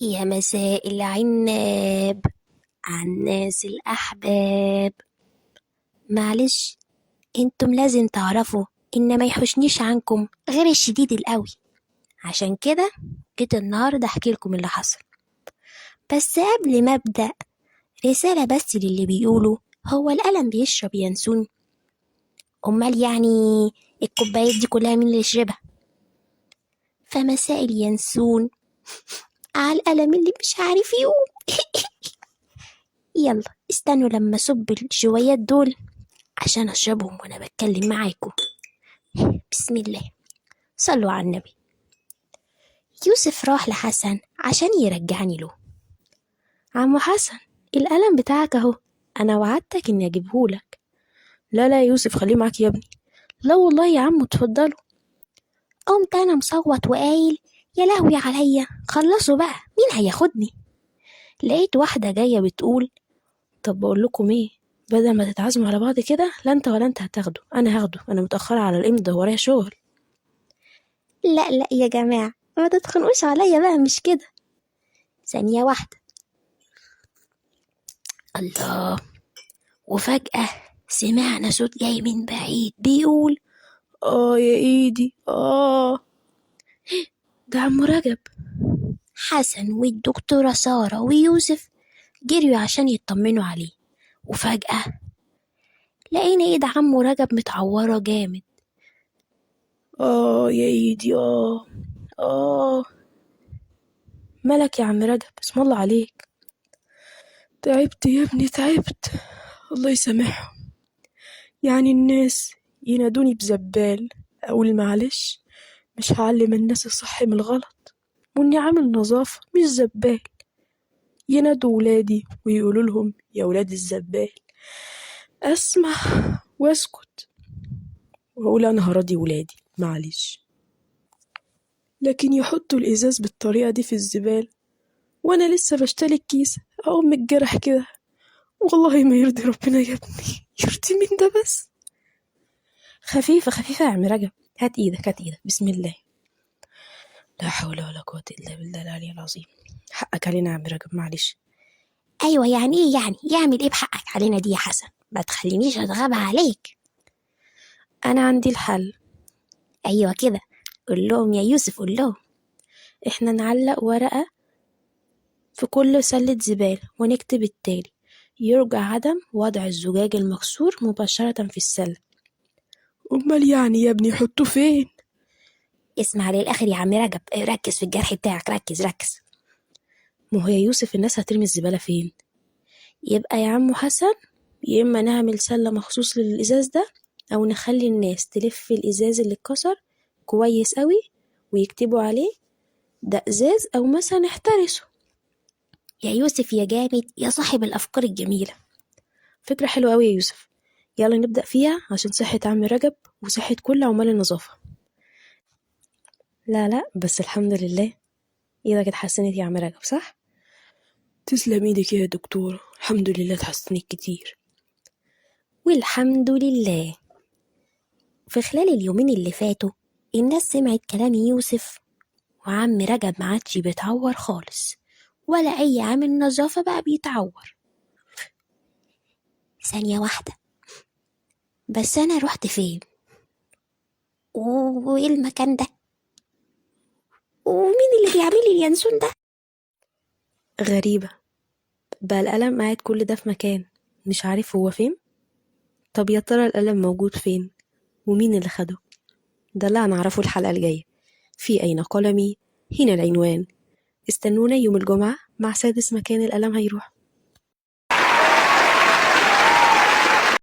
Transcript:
يا مساء العناب عالناس الأحباب. معلش انتم لازم تعرفوا إن ما يحوشنيش عنكم غير الشديد القوي، عشان كده جيت النهاردة أحكي لكم اللي حصل. بس قبل ما أبدأ رسالة بس للي بيقولوا هو القلم بيشرب ينسون؟ أمال يعني الكوبايات دي كلها مين اللي يشربها؟ فمساء اليانسون على القلم اللي مش عارف يقوم. يلا استنوا لما أصب الشويات دول عشان أشربهم وأنا بتكلم معاكم. بسم الله، صلوا على النبي. يوسف راح لحسن عشان يرجعني له. عمو حسن، القلم بتاعك اهو، انا وعدتك اني اجيبهولك. لا لا يا يوسف، خليه معاك يا ابني. لا والله يا عمو، اتفضلوا. قمت انا مصوت وقايل يا لهوي عليا، خلصوا بقى، مين هياخدني؟ لقيت واحدة جاية بتقول طب بقول لكم ايه، بدل ما تتعازموا على بعض كده، لا انت ولا انت هتاخده، انا هاخده، انا متأخرة على الامضة ورايا شغل. لا لا يا جماعة، ما تتخنقوش عليا بقى، مش كده. ثانية واحدة. الله. وفجأة سمعنا صوت جاي من بعيد بيقول آه يا إيدي، آه ده عم رجب. حسن والدكتورة سارة ويوسف جريوا عشان يطمنوا عليه، وفجأة لقينا إيد عمو رجب متعورة جامد. آه يا إيدي، آه آه، مالك يا عم رجب، اسم الله عليك. تعبت يا ابني، تعبت، الله يسامحهم. يعني الناس ينادوني بزبال، أقول معلش مش هعلم الناس الصح من الغلط، وإني عامل نظافة مش زبال. ينادوا ولادي ويقولوا لهم يا ولاد الزبال، أسمع وأسكت وأقول أنا هراضي ولادي معلش. لكن يحطوا الإزاز بالطريقة دي في الزبال وأنا لسه بشتري الكيس، أقوم الجرح كده، والله ما يرضي ربنا يا ابني. يرضي مين ده بس؟ خفيفة خفيفة يا عم رجب، هات إيدك هات إيدك، بسم الله، لا حول ولا قوة إلا بالله العلي العظيم. حقك علينا يا عم رجب، معلش. أيوة يعني إيه يعني؟ يعمل إيه بحقك علينا دي يا حسن؟ ما تخلينيش أتغابى عليك. أنا عندي الحل. أيوة كده، قول لهم يا يوسف، قول لهم. إحنا نعلق ورقة في كل سلة زبالة ونكتب التالي: يرجى عدم وضع الزجاج المكسور مباشرة في السلة. أمال يعني يا ابني حطه فين؟ اسمع للآخر يا عم رجب، ركز في الجرح بتاعك، ركز ركز. ما هو يا يوسف الناس هترمي الزبالة فين؟ يبقى يا عم حسن يا إما نعمل سلة مخصوص للإزاز ده، أو نخلي الناس تلف الإزاز اللي اتكسر كويس قوي ويكتبوا عليه ده إزاز، أو مثلا احترسه. يا يوسف يا جامد يا صاحب الأفكار الجميلة، فكرة حلوة قوي يا يوسف، يلا نبدأ فيها عشان صحة عم رجب وصحة كل عمال النظافة. لا لا بس الحمد لله ايدك اتحسنت يا عم رجب، صح؟ تسلم ايدك يا دكتورة، الحمد لله اتحسنت كتير والحمد لله. في خلال اليومين اللي فاتوا الناس سمعت كلام يوسف، وعم رجب ما عادش بيتعور خالص، ولا أي عامل نظافة بقى بيتعور. ثانية واحدة بس، أنا رحت فين؟ وإيه المكان ده؟ ومين اللي بيعمل لي اليانسون ده؟ غريبة بقى القلم قاعد كل ده في مكان مش عارف هو فين. طب يا ترى القلم موجود فين ومين اللي خده؟ ده اللي هنعرفه الحلقة الجاية في أين قلمي. هنا العنوان. استنونا يوم الجمعة مع سادس مكان القلم هيروح.